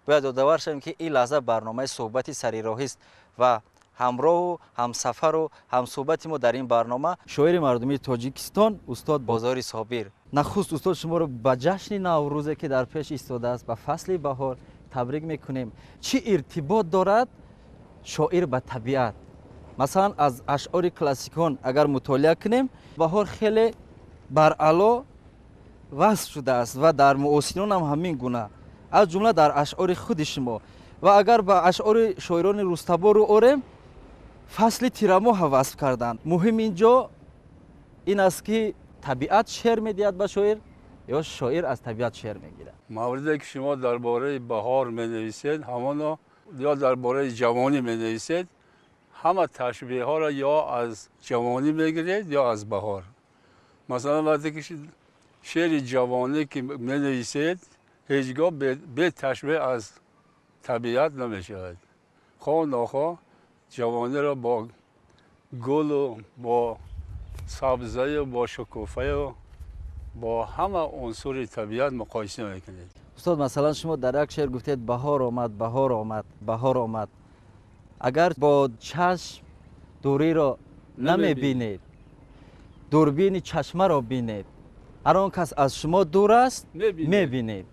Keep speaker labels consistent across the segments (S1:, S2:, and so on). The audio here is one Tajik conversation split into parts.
S1: Бояд ёдовар шавем, ки ин лаҳза барномаи суҳбати сарироҳист ва ҳамроҳу ҳамсафару ҳамсуҳбати мо дар ин барнома шоири мардумии Тоҷикистон, устод Бозори Собир. Нахуст, устод, шуморо ба ҷашни Наврӯзе, ки дар пеш истодааст, ба фасли баҳор табрик мекунем. Чӣ иртибот дорад шоир ба табиат? Масалан, аз ашъори классикон агар мутолиа кунем, баҳор хеле баръало васф шудааст ва дар муосирон ҳам ҳамин гуна, аз ҷумла дар ашъори худи шумо. Ва агар ба ашъори шоирони рустабору орем, фасли тирамоҳа васф карданд. Муҳим ин ҷо ин аст, ки табиат шеър медиҳад ба шоир ё шоир аз табиат шеър мегирад?
S2: Мавриде ки шумо дар бораи баҳор менависед, ҳамоно ё дар бораи ҷавонӣ менависед, ҳама ташбеҳҳоро ё аз ҷавонӣ мегиред, ё аз баҳор. Масалан, вақте ки шеъри ҷавонӣ ки менависед, ҳеҷ гоҳ бе ташбеҳ аз табиат намешавад. Хоҳ нохоҳ ҷавониро бо гулу бо сабзаю бо шукуфаю бо ҳама унсури табиат муқоиса мекунед.
S1: Устод, масалан, шумо дар як шеър гуфтед: «Баҳор омад, баҳор омад, баҳор омад, агар бо чашм дуриро намебинед, дурбини чашмаро бинед, ҳар он кас аз шумо дур аст, мебинед».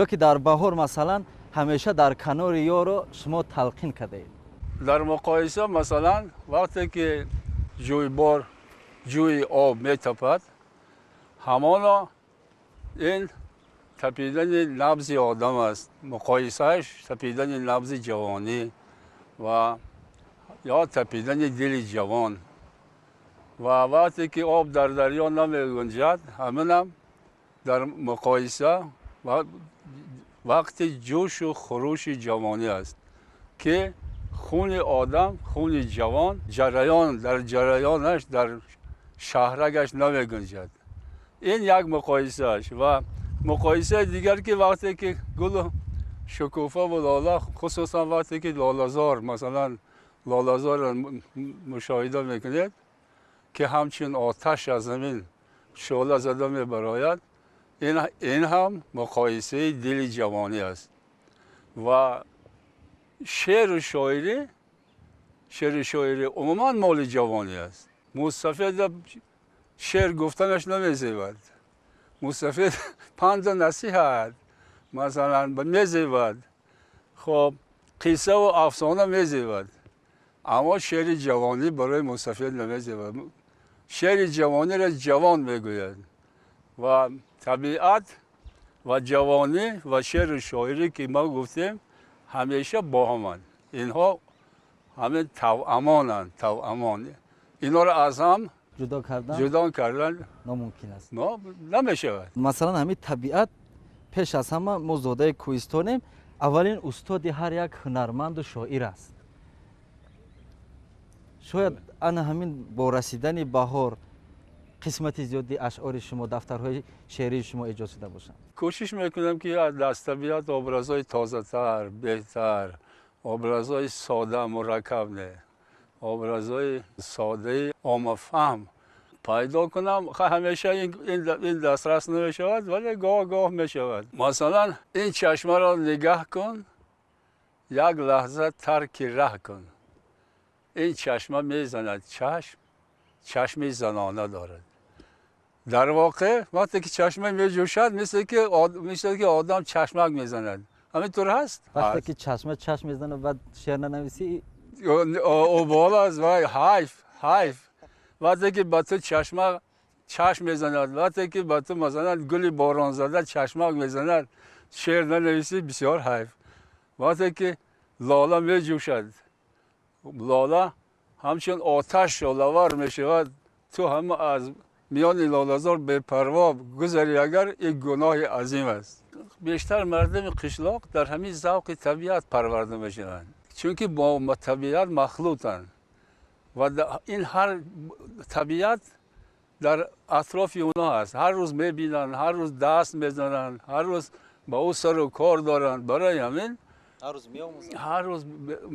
S1: Ё ки дар баҳор, масалан, ҳамеша дар канори ёро шумо талқин кардаед.
S2: Дар муқоиса, масалан, вақте ки ҷӯйбор, ҷӯи об метапад, ҳамоно ин тапидани набзи одам аст. Муқоисааш тапидани набзи ҷавонӣ ва ё тапидани дили ҷавон. Ва вақте ки об дар дарё намегунҷад, ҳаминам дар муқоиса вақти ҷӯшу хурӯши ҷавонӣ аст, ки хуни одам, хуни ҷавон ҷараён дар ҷараёнаш дар шаҳрагаш намегунҷад. Ин як муқоисааш. Ва муқоисаи дигар, ки вақте ки гулу шукуфа ва лола, хусусан вақте ки лолазор, масалан, лолазорро мушоҳида мекунед, ки ҳамчун оташ аз замин шӯъла зада мебарояд, ин ҳам муқоисаи дили ҷавонӣ аст. Ва шеъру шоирӣ умуман моли ҷавонӣ аст. Мӯсафед шеър гуфтанаш намезебад. Мӯсафед панду насиҳат, масалан, мезебад, хоб, қиссаву афсона мезебад, аммо шеъри ҷавонӣ барои мӯсафед намезебад. Шеъри ҷавониро ҷавон мегӯяд. Ва табиат ва ҷавонӣ ва шеъру шоирӣ, ки мо гуфтем, ҳамеша бо ҳаманд. Инҳо ҳамин тавъамонанд, тавъамон. Инҳоро аз ҳам
S1: ҷудо кардан
S2: ҷудо кардан
S1: номумкин аст.
S2: Намешавад.
S1: Масалан, ҳамин табиат пеш аз ҳама, мо зодаи кӯҳистонем, аввалин устоди ҳар як ҳунарманду шоир аст. Шояд ана ҳамин бо расидани баҳор қисмати зиёди ашъори шумо, дафтарҳои шеърии шумо эҷод шуда бошанд.
S2: Кӯшиш мекунам, ки аз табиат образҳои тозатар, беҳтар, образҳои сода, мураккаб не, образҳои содаи оммафаҳм пайдо кунам. Ҳамеша ин дастрас намешавад, вале гоҳ гоҳ мешавад. Масалан, ин чашмаро нигаҳ кун, як лаҳза тарки раҳ кун. Ин чашма мезанад чашм, чашми занона дорад. Дар воқеъ, вақте ки чашма меҷӯшад, мисли ки одам чашмак мезанад. Ҳамин тур ҳаст.
S1: Вақте ки чашма чашм мезанад, баъд шеър нанависӣ.
S2: Обол аст. Вай, ҳайф, ҳайф. Вақте ки ба ту чашма чашм мезанад, вақте ки ба ту, масалан, гули боронзада чашмак мезанад, шеър нанависӣ, бисёр ҳайф. Вақте ки лола меҷӯшад, лола ҳамчун оташ шӯълавар мешавад, ту ҳама аз миёни лолазор бепарво гузарӣ агар, ин гуноҳи азим аст. Бештар мардуми қишлоқ дар ҳамин завқи табиат парварда мешаванд, чунки бо табиат махлутанд ва ин ҳар табиат дар атрофи онҳо ҳаст. Ҳар рӯз мебинанд, ҳар рӯз даст мезананд, ҳар рӯз ба ӯ сару кор доранд. Барои ҳамин ҳар рӯз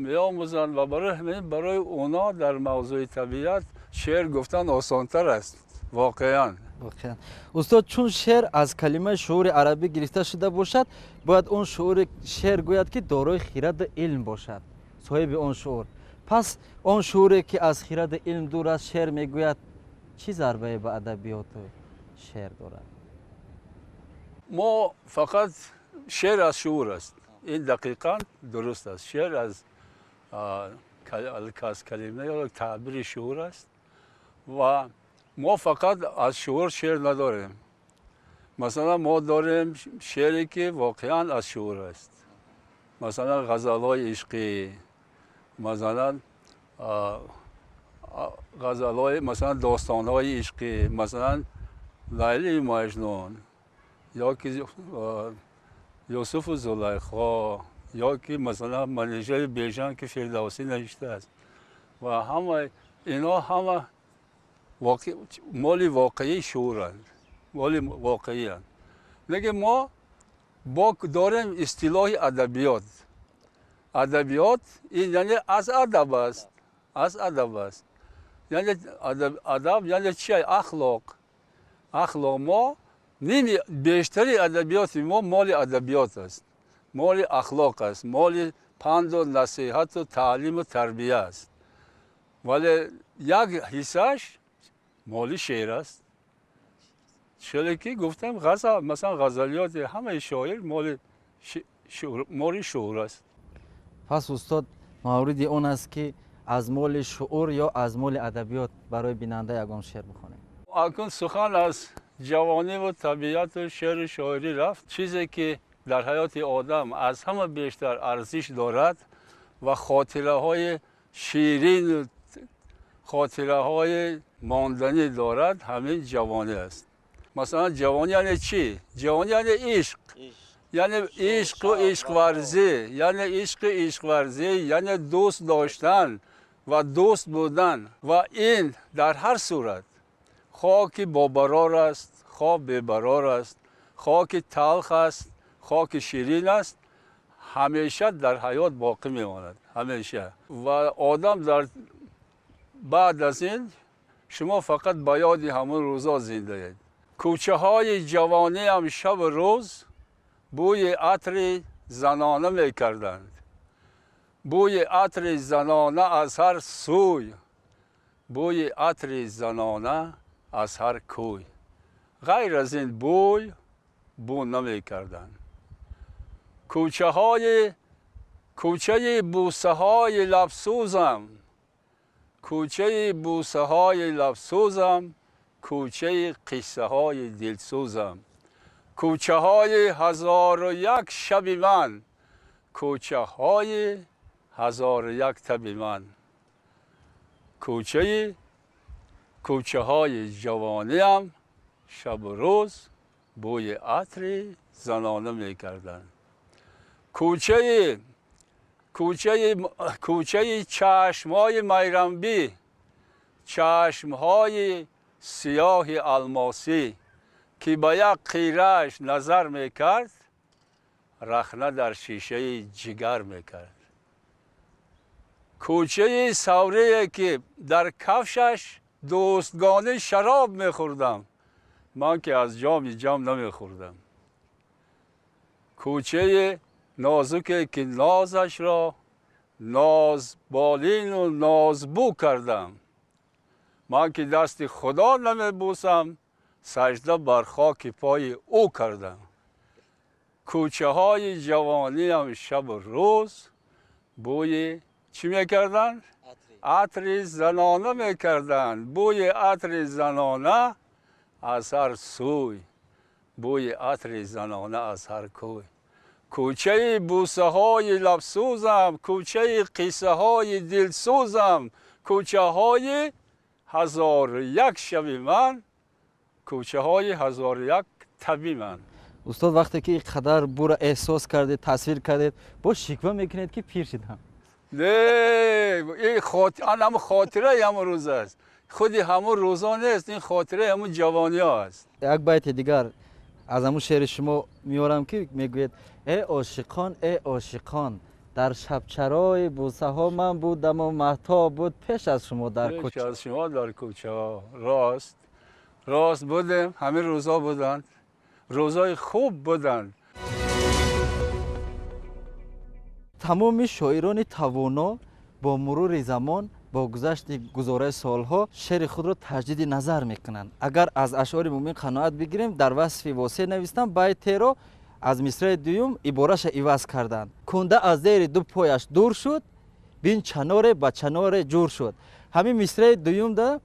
S2: меомӯзанд ва барои ҳамин барои онҳо дар мавзӯи табиат шеър гуфтан осонтар аст воқеан.
S1: Воқеан, устод, чун шеър аз калимаи шуури арабӣ гирифта шуда бошад, бояд он шуури шеър гӯяд, ки дорои хираду илм бошад соҳиби он шуур. Пас он шууре, ки аз хираду илм дур аст, шеър мегӯяд, чӣ зарбае ба адабиёту шеър дорад?
S2: Мо фақат шеър аз шуур аст, ин дақиқан дуруст аст. Шеър аз калима ё таъбири шуур аст ва мо фақат аз шуур шеър надорем. Масалан, мо дорем шеъре, ки воқеан аз шуур аст, масалан, ғазалҳои ишқӣ, масалан, ғазалҳои, масалан, достонҳои ишқӣ, масалан, Лайли Маҷнун ё ки Юсуфу Зулайхо ё ки, масалан, Манижаи Бежан, ки Фирдавсӣ навиштааст, ва ҳама инҳо ҳама моли воқеии шууранд, моли воқеиянд. Лекин мо бо дорем истилоҳи адабиёт. Адабиёт ин яъне аз адаб аст, аз адаб аст. Яъне адаб яъне чи? Ахлоқ, ахлоқ. Мо ними бештари адабиёти мо моли адабиёт аст, моли ахлоқ аст, моли панду насиҳату таълиму тарбия аст, вале як ҳиссааш моли шеър аст. Челе ки гуфтам, ғазал, масалан, ғазалиёти ҳамаи шоир моли шуур аст.
S1: Пас, устод, мавриди он аст, ки аз моли шуур ё аз моли адабиёт барои бинанда ягон шеър бихонем.
S2: Акун сухан аз ҷавониву табиату шеъру шоирӣ рафт. Чизе ки дар ҳаёти одам аз ҳама бештар арзиш дорад ва хотираҳои ширину хотираҳои монданӣ дорад, ҳамин ҷавонӣ аст. Масалан, ҷавонӣ яъне чӣ? Ҷавонӣ яъне ишқ, яъне ишқу ишқварзӣ, яъне ишқу ишқварзӣ, яъне дӯст доштан ва дӯст будан. Ва ин дар ҳар сурат, хоҳ ки бобарор аст, хоҳ бебарор аст, хоҳ ки талх аст, хоҳ ки ширин аст, ҳамеша дар ҳаёт боқӣ мемонад, ҳамеша. Ва одам дар баъд аз ин шумо фақат ба ёди ҳамон рӯзо зиндаед. Кӯчаҳои ҷавониам шабу рӯз бӯи атри занона мекарданд, бӯи атри занона аз ҳар сӯй, бӯи атри занона аз ҳар кӯй, ғайр аз ин бӯй бӯ намекарданд. Кӯчаҳои кӯчаи бӯсаҳои лабсӯзам, кӯчаи бӯсаҳои лабсӯзам, кӯчаи қиссаҳои дилсӯзам, кӯчаҳои ҳазору як шаби ман, кӯчаҳои ҳазору як таби ман, кӯчаи кӯчаҳои ҷавониам шабу рӯз бӯи атри занона мекарданд. Кӯчаи кӯчаи кӯчаи чашмҳои Майрамбӣ, чашмҳои сиёҳи алмосӣ, ки ба як қирааш назар мекард, рахна дар шишаи ҷигар мекард. Кӯчаи саврие, ки дар кафшаш дӯстгонӣ шароб мехӯрдам, ман ки аз ҷоми ҷам намехӯрдам. Кӯчаи нозуке, ки нозашро нозболину нозбӯ кардам, ман ки дасти Худо намебӯсам, сажда бар хоки пои ӯ кардам. Кӯчаҳои ҷавониам шабу рӯз бӯи чӣ мекарданд? Атри занона мекарданд, бӯи атри занона аз ҳар сӯй, бӯи атри занона аз ҳар кӯй. Кӯчаи бӯсаҳои лабсӯзам, кӯчаи қиссаҳои дилсӯзам, кӯчаҳои ҳазору як шаби ман, кӯчаҳои ҳазору як таби ман.
S1: Устод, вақте ки ин қадар бура эҳсос кардед, тасвир кардед, боз шиква мекунед, ки пир шидам?
S2: Не, ин ҳамн хотираи ҳамон рӯз аст, худи ҳамон рӯзо нест, ин хотираи ҳамон ҷавониҳо аст.
S1: Як байти дигар аз ҳамун шеъри шумо меорам, ки мегӯед: «Э ошиқон, э ошиқон, дар шабчарои бӯсаҳо ман будаму маҳтоб буд пеш аз шумо дар
S2: кӯча». Аз шумо дар кӯчаҳо. Рост. Рост будем, ҳамин рӯзҳо буданд, рӯзҳои хуб буданд.
S1: Тамоми шоирони тавоно бо мурури замон, бо гузашти гузораи солҳо шеъри худро таҷдиди назар мекунанд. Агар аз ашъори Муъмин Қаноат бигирем, дар васфи Восеъ навистам, байтеро аз мисраи дуюм ибораша иваз карданд. Кунда аз зери ду пояш дур шуд, бин чаноре ба чаноре ҷур шуд. Ҳамин мисраи дуюмда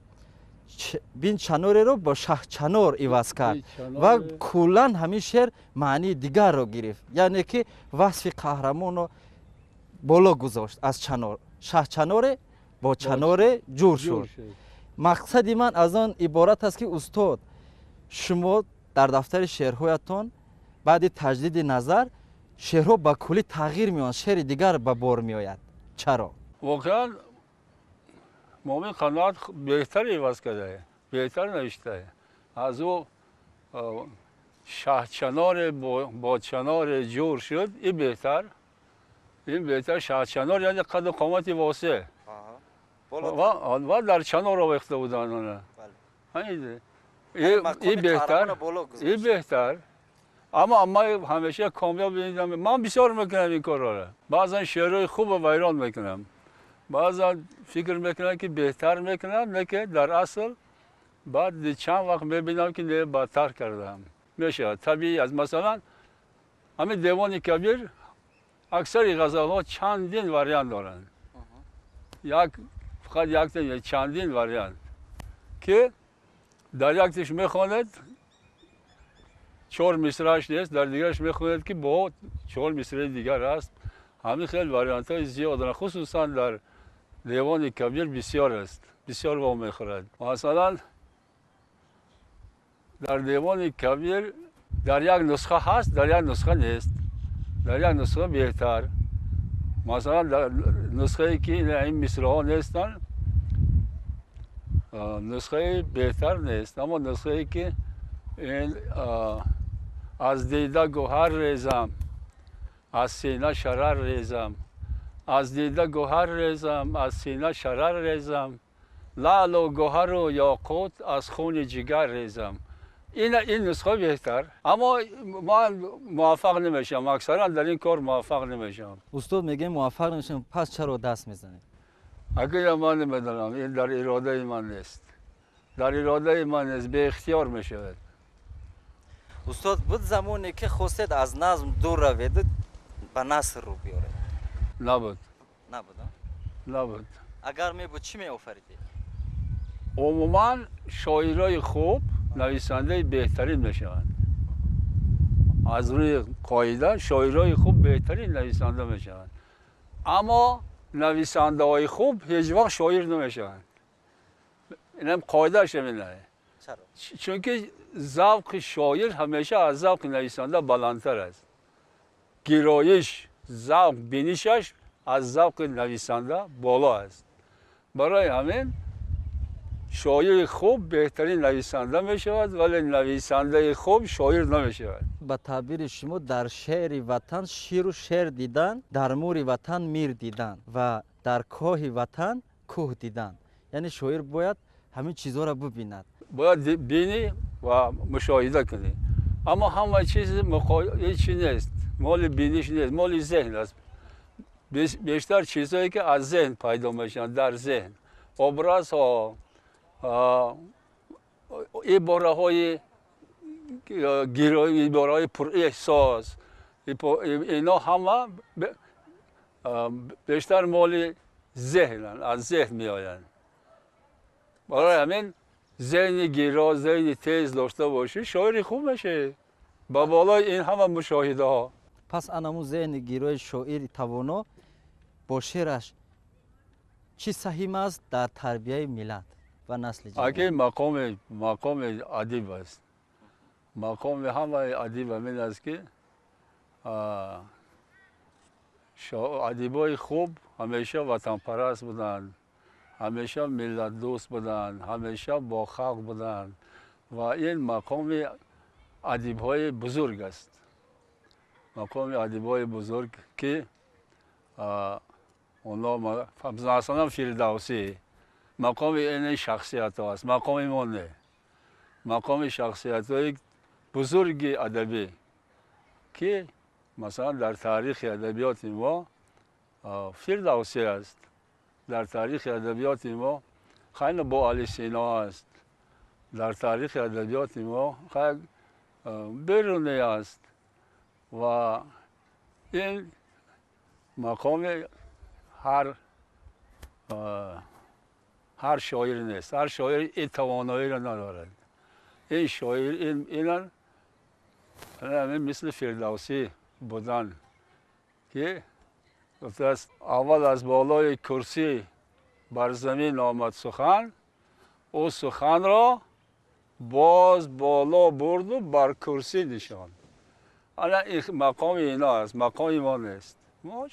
S1: бин чанореро бо шаҳчанор иваз кард ва куллан ҳамин шеър маънии дигарро гирифт, яъне ки васфи қаҳрамонро боло гузошт аз чанор. Шаҳчаноре бо чаноре ҷур шуд. Мақсади ман аз он иборат аст, ки устод, шумо дар дафтари шеърҳоятон баъди таҷдиди назар шеърҳо ба куллӣ тағйир меёбанд, шеъри дигар ба бор меояд. Чаро?
S2: Воқеан Муъмин Қаноат беҳтар иваз кардае, беҳтар навиштае. Аз ӯ шаҳчаноре бо чаноре ҷур шуд, ин беҳтар, ин беҳтар. Шаҳчанор яъне қаду қомати Восеъ ва дар чанор овехта буданд она. Ин беҳтар, ин беҳтар. Аммо ман ҳамеша комёб нестам. Ман бисёр мекунам ин корҳоро. Баъзан шеърҳои хубро вайрон мекунам, баъзан фикр мекунам, ки беҳтар мекунам, лекин дар асл баъд чанд вақт мебинам, ки не, бадтар кардам. Мешавад, табиӣ аст. Масалан, ҳамин Девони Кабир аксари ғазалҳо чандин вариант доранд. Як фақат якта, чандин вариант, ки дар яктиш мехонед, чор мисрааш нест, дар дигараш мехонед, ки бо чор мисраи дигар аст. Ҳамин хел вариантҳои зиёд доранд, хусусан дар Девони Кабир бисёр аст, бисёр вомехӯрад. Масалан, дар Девони Кабир дар як нусха ҳаст, дар як нусха нест, дар як нусха беҳтар. Масалан, дар нусхае ки ин мисраҳо нестанд, нусхаи беҳтар нест, аммо нусхае ки ин аз дида гӯҳар резам, аз сина шарар резам, аз дида гӯҳар резам, аз сина шарар резам, лаълу гӯҳару ёқут аз хуни ҷигар резам, ин нусха беҳтар. Аммо ман муваффақ намешавам, аксаран дар ин кор муваффақ намешавам.
S1: Устод, мегӯем муваффақ намешавам, пас чаро даст мезанед?
S2: Агар ман намедонам, ин дар иродаи ман нест, дар иродаи ман нест, беихтиёр мешавад.
S1: Устод, буд замоне ки хостед аз назм дур раведу ба наср рӯ биёред?
S2: Набуд.
S1: Набуд?
S2: Набуд.
S1: Агар мебуд, чӣ меофаридед?
S2: Умуман шоирои хуб нависандаи беҳтарин мешаванд. Аз рӯи қоида шоирои хуб беҳтарин нависанда мешаванд, аммо нависандаҳои хуб ҳеҷ вақт шоир намешаванд. Инам қоидааш ҳаминае. Чунки завқи шоир ҳамеша аз завқи нависанда баландтар аст. Гироиш, завқ, бинишаш аз завқи нависанда боло аст. Барои ҳамин шоири хуб беҳтарин нависанда мешавад, вале нависандаи хуб шоир намешавад.
S1: Ба таъбири шумо, дар шеъри ватан ширу шер дидан, дар мури ватан мир дидан ва дар коҳи ватан кӯҳ дидан. Яъне шоир бояд ҳамин чизҳоро бибинад.
S2: Бояд бинӣ ва мушоҳида кунӣ, аммо ҳама чиз ҳечи нест, моли биниш нест, моли зеҳн аст. Бештар чизҳое ки аз зеҳн пайдо мешаванд, дар зеҳн образҳо, ибораҳои ибораҳои пурэҳсос, ино ҳама бештар моли зеҳнанд, аз зеҳн меоянд. Барои ҳамин зеҳни гиро, зеҳни тез дошта бошӣ, шоири хуб мешавӣ ба болои ин ҳама мушоҳидаҳо.
S1: Пас анамун зеҳни гирои шоири тавоно бо шеъраш чӣ саҳим аст дар тарбияи миллат ва насли ҷавон?
S2: Аки мақоми адиб аст. Мақоми ҳамаи адиб ҳамин аст, ки адибои хуб ҳамеша ватанпараст буданд, ҳамеша миллатдӯст буданд, ҳамеша бо халқ буданд ва ин мақоми адибҳои бузург аст. Мақоми адибҳои бузург, ки онҳо, масалан, Фирдавсӣ, мақоми ин шахсиятҳо аст, мақоми мо не. Мақоми шахсиятҳои бузурги адабӣ, ки масалан дар таърихи адабиёти мо Фирдавсӣ аст, дар таърихи адабиёти мо хайна бо Али Сино аст, дар таърихи адабиёти мо Берунӣ аст ва ин мақоми ҳар шоир нест. Ҳар шоир ин тавоноиро надорад. Ин шоир инан мисли Фирдавсӣ будан, ки гуфтааст: аввал аз болои курсӣ бар замин омад сухан, ӯ суханро боз боло бурду бар курсӣ нишон. Ана ин мақоми ино аст, мақоми мо нест. Мо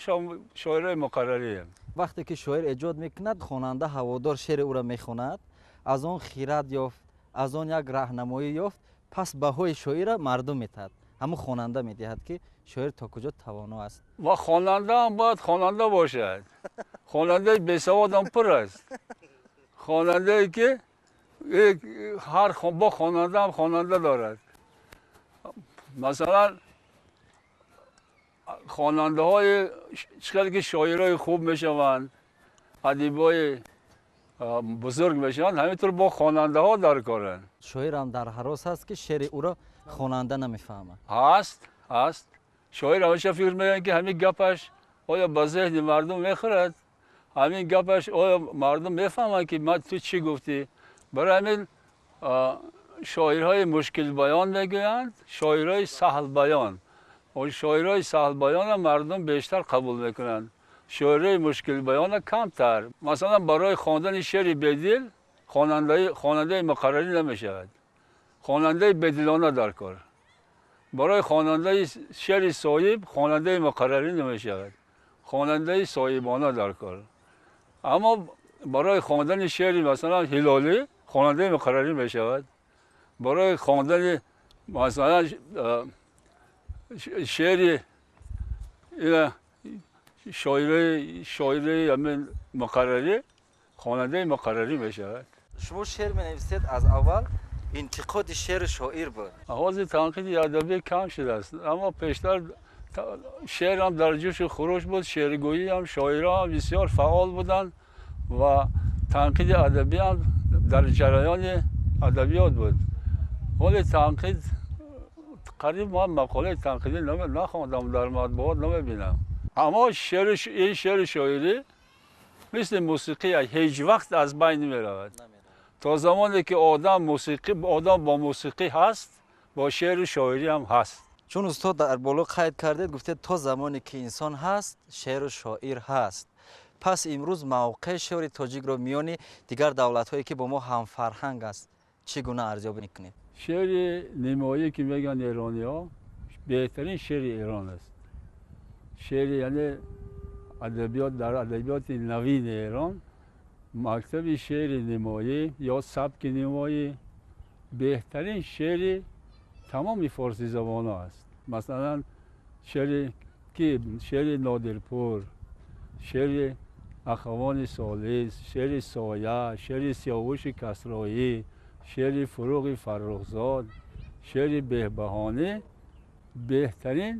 S2: шоирои муқаррарием.
S1: Вақте ки шоир эҷод мекунад, хонанда ҳаводор шеъри ӯро мехонад, аз он хирад ёфт, аз он як раҳнамоӣ ёфт, пас баҳои шоирро мардум метаҳад, ҳамун хонанда медиҳад, ки шоир то куҷо тавоно аст.
S2: Ва хонанда ҳам бояд хонанда бошад. Хонандаи бесавод ҳам пур аст. Хонандае ки ҳар бо хонанда ҳам хонанда дорад. Масалан, хонандаҳои чӣ хеле ки шоирои хуб мешаванд, адибои бузург мешаванд, ҳамин тур бо хонандаҳо дар коранд.
S1: Шоирам дар ҳарос аст, ки шеъри ӯро хонанда намефаҳмад.
S2: Ҳаст, ҳаст. Шоир ҳамеша фикр мекунад, ки ҳамин гапаш оё ба зеҳни мардум мехӯрад, ҳамин гапаш оё мардум мефаҳманд, ки ман ту чӣ гуфтӣ. Барои ҳамин шоирҳои мушкилбаён мегӯянд, шоирҳои саҳлбаён. Шоирҳои саҳлбаёнро мардум бештар қабул мекунанд, шоирҳои мушкилбаёнро камтар. Масалан, барои хондани шеъри Бедил хонандаи муқаррарӣ намешавад, хонандаи бедилона дар кор. Барои хонандаи шеъри Соҳиб хонандаи муқаррарӣ намешавад, хонандаи соҳибона дар кор. Аммо барои хондани шеъри масалан Ҳилолӣ хонандаи муқаррарӣ мешавад. Барои хондани масалан шеъри шоирои ҳамин муқаррарӣ хонандаи муқаррарӣ мешавад.
S1: Шумо шеър менависед, аз аввал интиқоди шеъри шоир буд.
S2: Ҳозир танқиди адабӣ кам шудааст, аммо пештар шеърам дар ҷӯшу хуруш буд, шеъргӯиам, шоироам бисёр фаъол буданд ва танқиди адабиам дар ҷараёни адабиёт буд. Ҳоле танқид қариб ман мақолаи танқидӣ нахондам, дар матбуот намебинам. Аммо ин шеъри шоирӣ мисли мусиқӣ ҳеҷ вақт аз байн намеравад. То замоне ки одам бо мусиқӣ ҳаст, бо шеъру шоирӣ ҳам ҳаст.
S1: Чун устод дар боло қайд кардед, гуфтед то замоне ки инсон ҳаст, шеъру шоир ҳаст. Пас имрӯз мавқеи шеъри тоҷикро миёни дигар давлатҳое, ки бо мо ҳамфарҳанг аст, чӣ гуна арзёбӣ мекунед?
S2: Шеъри нимоӣ, ки мегӯянд эрониҳо, беҳтарин шеъри Эрон аст. Шеъри яъне адабиёт, дар адабиёти навини Эрон мактаби шеъри нимоӣ ё сабки нимоӣ беҳтарин шеъри тамоми форсизабонҳо аст. Масалан, шеъри ки шеъри Нодирпур, шеъри Ахавони Солис, шеъри Соя, шеъри Сиёвуши Касроӣ, шеъри Фуруғи Фаррухзод, шеъри Беҳбаҳонӣ беҳтарин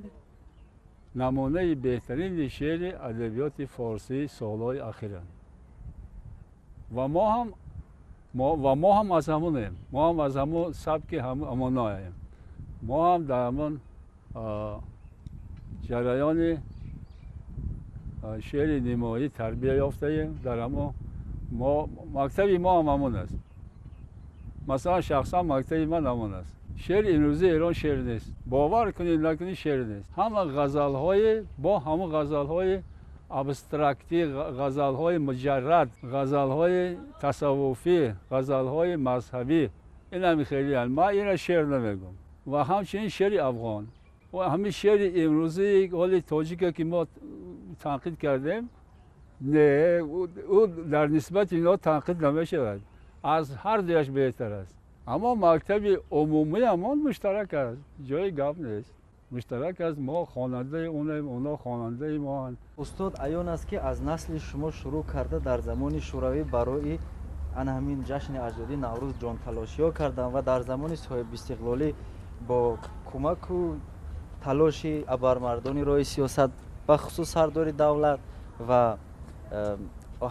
S2: намунаи беҳтарини шеъри адабиёти форсии солҳои ахиранд. Ва мо ҳам аз ҳамонем, мо ҳам аз ҳамон сабки ҳамонаем, мо ҳам дар ҳамон ҷараёни шеъри нимоӣ тарбия ёфтаем. Дар ҳамон мо мактаби мо ҳам ҳамон аст. Масалан, шахсан мактаби ман ҳамон аст. Шеъри имрӯзаи Эрон шеър нест, бовар кунед накунед, шеър нест. Ҳама ғазалҳои бо ҳамон ғазалҳои абстрактӣ, ғазалҳои муҷаррад, ғазалҳои тасаввуфӣ, ғазалҳои мазҳабӣ, ин ҳами хелиянд. Ман инро шеър намегӯм. Ва ҳамчунин шеъри афғон ва ҳамин шеъри имрӯзаи ҳоли тоҷика, ки мо танқид кардем, не, ӯ дар нисбати инҳо танқид намешавад, аз ҳар дуяш беҳтар аст. Аммо мактаби умумӣ ҳамон муштарак аст, ҷои гап нест, муштарак аст. Мо хонандаи онем, онҳо хонандаи моанд.
S1: Устод, аён аст, ки аз насли шумо шурӯъ карда дар замони шӯравӣ барои ана ҳамин ҷашни аҷдодӣ Наврӯз ҷонталошиҳо карданд ва дар замони соҳибистиқлолӣ бо кӯмаку талоши абармардони роҳи сиёсат, бахусус сардори давлат ва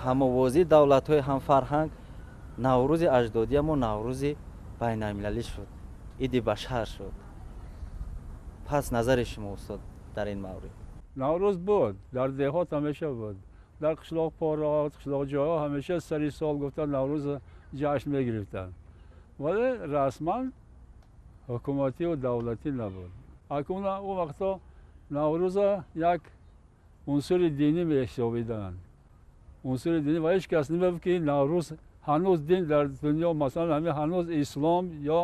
S1: ҳамовозии давлатҳои ҳамфарҳанг, Наврӯзи аҷдодиямо Наврӯзи байналмилалӣ шуд, иди башар шуд. Пас назари шумо, устод, дар ин маврид?
S2: Наврӯз буд, дар деҳот ҳамеша буд, дар қишлоқ пораҳо, қишлоқҷойҳо ҳамеша сари сол гуфта Наврӯз ҷашн мегирифтанд, вале расман ҳукумативу давлатӣ набуд. Акун он вақто Наврӯза як унсури динӣ меҳисобиданд, унсури динӣ, ва ҳеҷ кас намегуфт, ки Наврӯз ҳанӯз дин дар дунё, масалан, ҳамин ҳанӯз ислом ё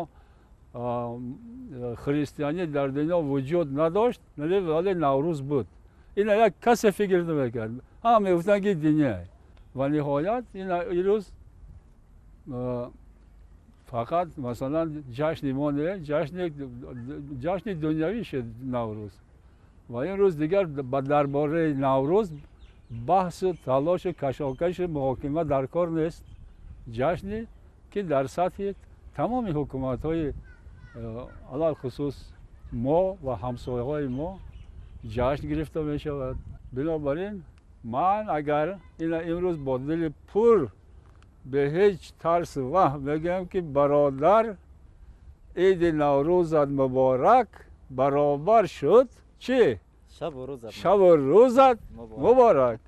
S2: христианӣ дар дунё вуҷуд надошт, вале Наврӯз буд. Ина як касе фикр намекард, ҳама мегуфтанд, ки диние. Ва ниҳоят ина ирӯз фақат, масалан, ҷашни мо не, ҷашни дунявӣ шуд Наврӯз. Ва ин рӯз дигар дар бораи Наврӯз баҳсу талошу кашокашу муҳокима дар кор нест. Ҷашне ки дар сатҳи тамоми ҳукуматҳои, алалхусус мо ва ҳамсояҳои мо, ҷашн гирифта мешавад. Бинобар ин ман агар ина имрӯз бо дили пур, бе ҳеҷ тарсу ваҳм мегӯям, ки бародар, иди Наврӯзат муборак, баробар шуд чӣ? Шабу рӯзат муборак.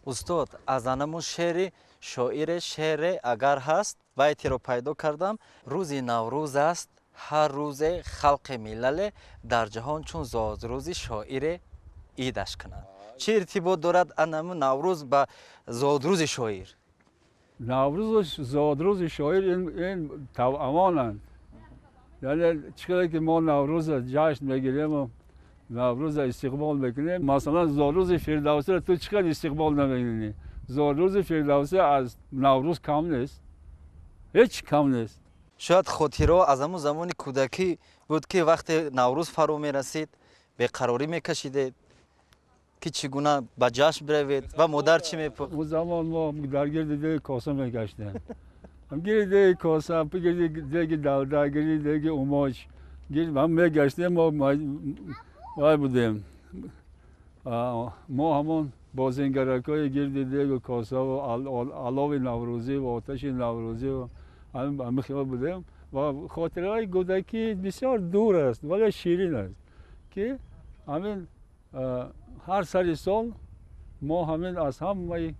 S1: Устод, аз анамун шеъри шоире, шеъре агар ҳаст, байтеро пайдо кардам: рӯзи Наврӯз аст ҳар рӯзе, халқи миллале дар ҷаҳон чун зодрӯзи шоире идаш кунанд. Чӣ иртибот дорад анамун Наврӯз ба зодрӯзи шоир?
S2: Наврӯзу зодрӯзи шоир ин тавъамонанд. Яъне чӣ қадар ки мо Наврӯза ҷашн мегирему Наврӯза истиқбол мекунем, масалан, зодрӯзи Фирдавсиро ту чӣ қадар истиқбол намекунӣ? Зодрӯзи Фирдавсӣ аз Наврӯз кам нест, ҳеҷ кам нест.
S1: Шояд хотираҳо аз ҳамун замони кӯдакӣ буд, ки вақте Наврӯз фаро мерасид, беқарорӣ мекашидед, ки чӣ гуна ба ҷашн биравед ва модар чӣ мепухт?
S2: Он замон мо дар гирди деги коса мегаштем, гирди деги коса, гирди деги далда, гирди деги умоч ҳам мегаштем. Мо вай будем, мо ҳамон бозингаракҳои гирди дегу косаву алови наврӯзӣ ва оташи наврӯзӣ, ҳамин хел будем. Ва хотираҳои кӯдакӣ бисёр дур аст, вале ширин аст, ки ҳамин ҳар сари сол мо ҳамин аз ҳамаи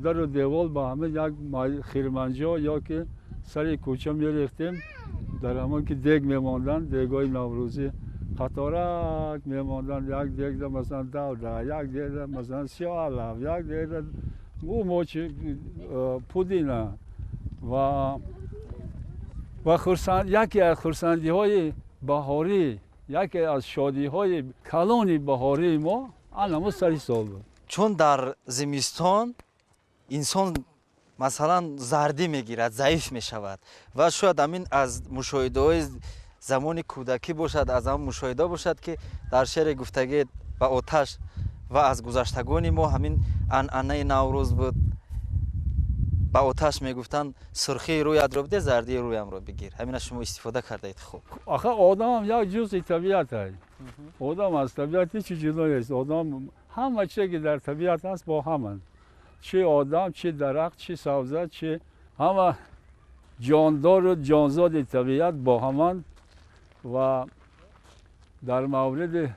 S2: дару девол ба ҳамин як хирманҷо ё ки сари кӯча мерехтем. Дар ҳамон ки дег мемонданд, дегҳои наврӯзӣ қаторак мемонданд, як дегда, масалан, далда, як дегда, масалан, сиёҳалаф, як дегда умочи, пудина. Ва яке аз хурсандиҳои баҳорӣ, яке аз шодиҳои калони баҳории мо анамо сари сол буд.
S1: Чун дар зимистон инсон, масалан, зардӣ мегирад, заиф мешавад, ва шояд ҳамин аз мушоҳидаҳои замони кӯдакӣ бошад, аз ҳамон мушоҳида бошад, ки дар шеъре гуфтагед ба оташ, ва аз гузаштагони мо ҳамин анъанаи Наврӯз буд, ба оташ мегуфтанд: сурхии рӯятро биде, зардии рӯямро бигир. Ҳамина шумо истифода кардаед хуб.
S2: Аха, одамам як ҷузъи табиат аст. Одам аз табиат ҳеҷ ҷудо нест. Одам ҳама чизе ки дар табиат ҳаст, бо ҳаманд, чӣ одам, чӣ дарахт, чӣ сабза, чӣ ҳама ҷондору ҷонзоди табиат бо ҳаманд. Ва дар мавриде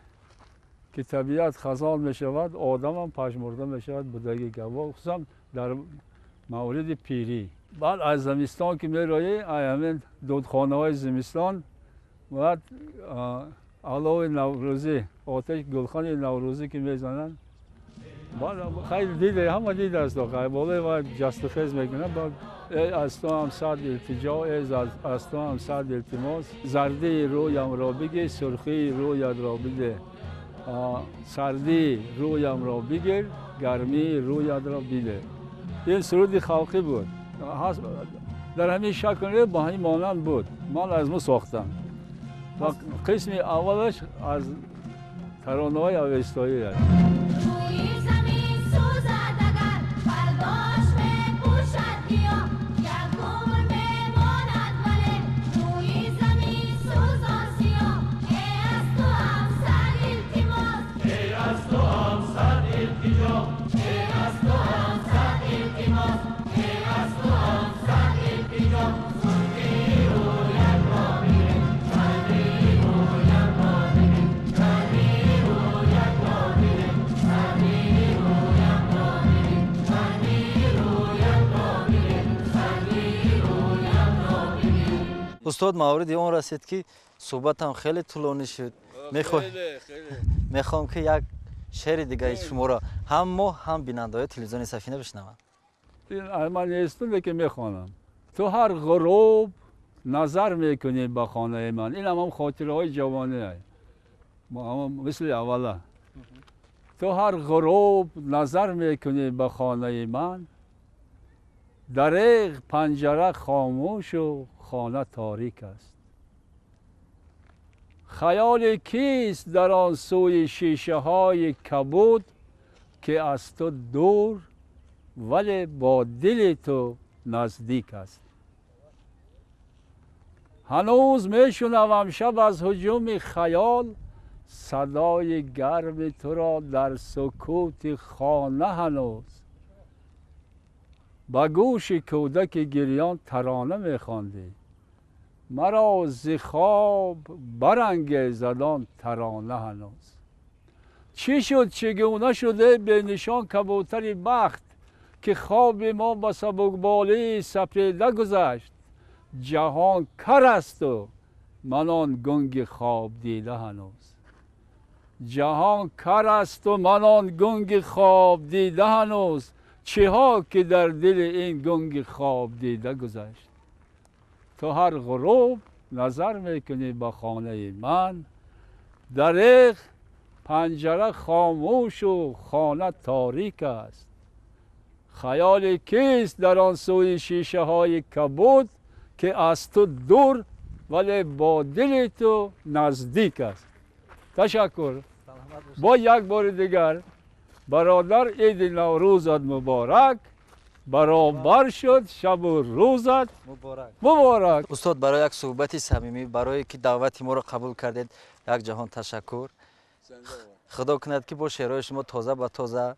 S2: ки табиат хазон мешавад, одамам пажмурда мешавад, будагӣ гап, хусусан дар мавриди пирӣ. Баъд аз зимистон ки мероӣ, ҳамин дудхонаҳои зимистон, баъд алови наврӯзӣ, оташ, гулхани наврӯзӣ ки мезананд, хеле дида, ҳама дидааст, болои ва ҷастухез мекунанд. Баъд аз ту ҳам сад илтиҷо, аз ту ҳам сад илтимос, зардии рӯямро бигир, сурхии рӯятро биде, сардии рӯямро бигир, гармии рӯятро биде. Ин суруди халқӣ буд, дар ҳамин шакл, ба ҳамин монанд буд. Ман аз мо сохтам ва қисми аввалаш аз таронаҳои авестоӣ аст.
S3: Рӯи замин сӯзад.
S1: Устод, мавриди он расид, ки суҳбатам хеле тӯлонӣ шуд. Мехоҳам, ки як шеъри дигари шуморо ҳам мо, ҳам бинандаҳои телевизиони Сафина бишнаванд.
S2: Ман нестум, лекин мехонам. Ту ҳар ғуруб назар мекунӣ ба хонаи ман. Ин ҳамам хотираҳои ҷавонӣ, мисли аввала. Ту ҳар ғуруб назар мекунӣ ба хонаи ман, дареғ панҷара хомӯшу хона торик аст. Хаёли кист дар он сӯи шишаҳои кабуд, ки аз ту дур, вале бо дили ту наздик аст? Ҳанӯз мешунавам шаб аз ҳуҷуми хаёл садои гарми туро дар сукути хона. Ҳанӯз ба гӯши кӯдаки гирён тарона мехондӣ, маро зи хоб барангезад он тарона. Ҳанӯз чӣ шуд, чӣ гуна шуд, эй бенишон кабӯтари бахт, ки хоби мо ба сабукболии сапеда гузашт? Ҷаҳон кар асту ман он гунги хоб дида ҳанӯз. Ҷаҳон кар асту ман он гунги хоб дида ҳанӯз. Чиҳо ки дар дили ин гунги хоб дида гузашт. Ту ҳар ғуруб назар мекунӣ ба хонаи ман, дареғ панҷара хомӯшу хона торик аст. Хаёли кист дар он сӯи шишаҳои кабуд, ки аз ту дур, вале бо дили ту наздик аст? Ташаккур. Бо як бори дигар, бародар, иди Наврӯзат муборак, баробар шуд шабу рӯзат муборак.
S1: Устод, барои як суҳбати самимӣ, барое ки даъвати моро қабул кардед, як ҷаҳон ташаккур. Худо кунад, ки бо шеърҳои шумо тоза ба тоза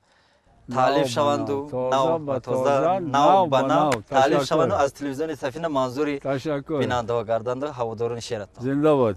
S1: таълиф шаванду нав ба тоза, нав ба нав таълиф шаванду аз телевизиони Сафина манзури бинандаҳо гарданду ҳаводорони шеъратон.
S2: Зинда бод.